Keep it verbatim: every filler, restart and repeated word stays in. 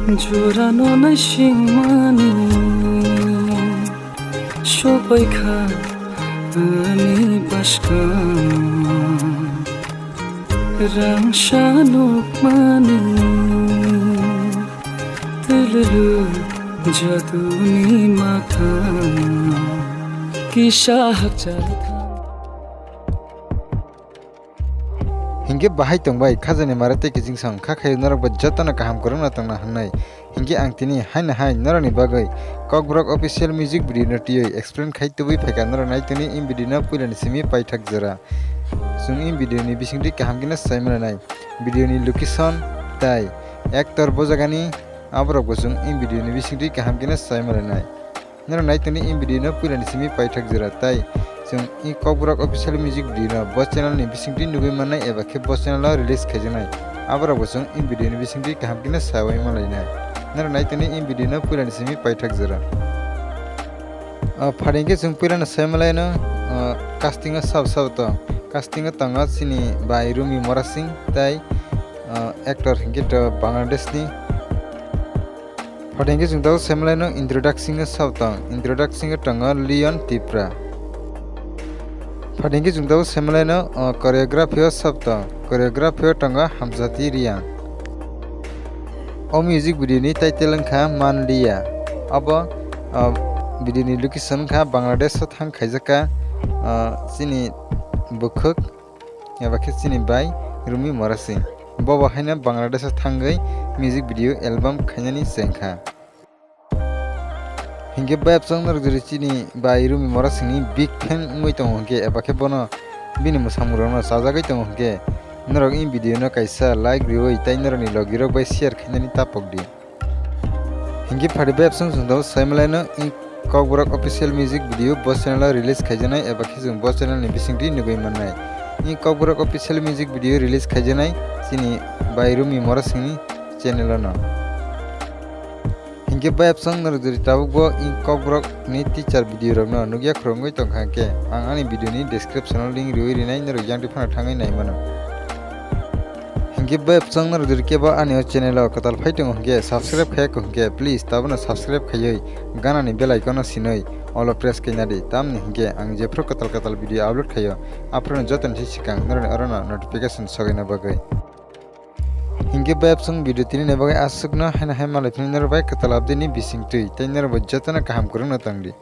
Jora no naisingmani sopai kha ani bwskang, rangsa nukmani tululu jaduni mathang kisa hakchal thang. Hinkhe bahai tongbai khajani mara tei kiching song kha khayo norok bai jotono kaham kwrwngno tongna hwnwi. Hinkhe ang tini haino hai norokni bagwi Kokborok official music video no twiwi explain khai tubui phaikha norok nai tongni in video no puilani simi paithak jora. Chwng in video ni bisingtwi kaham kheno sai mananai. Video ni location tai actor bojagani aborok bo chwng in video ni bisingtwi kaham kheno sai mananai. Norok nai tongni in video no puilani simi paithak jora tai chwng in Kokborok official music video no bo channel ni bisingtwi nugui mannai eba khe bo channel o release khaijaknai. Aborok bo chwng in video ni bisingtwi kaham kheno saui malainai. Norok nai tongni in video no puilani simi paithak jora. O, pharing khe chwng puilano sai malaino, o, casting o sabo sabo tong. Casting o tongo chini bai Rumi Morasing tai, o, actor hinkhe to Bangladesh ni. Pharing khe chwng tabuk sai malaino introduction o sabo tong. Introduction o tongo Leon Tipra. Pharing khe chwng tabuk sai malaino, o, choreography o sabo tong. Choreography o tongo Hamjati Riang. O music video ni title wngkha Manliya. Abo, ah, video ni location wngkha Bangladesh o thang khaijak kha, ah, chini bwkhwk eba khe chini bai Rumi Morasing. Bo bo haino Bangladesh o thangwi music video album khainani chengkha. Hinkhe bayapsong norok jodi chini bai Rumi Morasingni big fan wngwi tongo hinkhe eba khe bono bini mwsamung rokno chajagwi tongo hinkhe norok in video no kaisa like riwi tai norokni logirok bai share khainani tapok di. Hinkhe phaidi bayapsong chwng tabuk sai malaino in Kokborok official music video bo channel o release khaijaknai eba khe chwng bo channel ni bisingtwi nugui mannai. In Kokborok official music video release khaijaknai chini bai Rumi Morasingni channel o no. Hinkhe bayapsong norok jodi tabuk bo in Kokborok ni teaser video rokno nukya khoroknwi tongkha hinkhe ang ani video ni description o link riwi rinai norok yang phano thangwi nai mano. Hinkhe bayapsong norok jodi kebo ani o channel o kwtal phai tongo hinkhe subscribe khaiya kho hinkhe please tabono subscribe khaiwi ganani bell icon o sinwi all o press khaina di tamni hinkhe ang jephru kwtal kwtal video upload khaio aphuru jotoni se swkang norokni orono notification sogaina bagwi. Hinkhe bayapsong video tini ni bagwi aswkno haino hai malai phini norok bai kwtal update ni bisingtwi tei norok bai jotono kaham kwrwngno tongdi.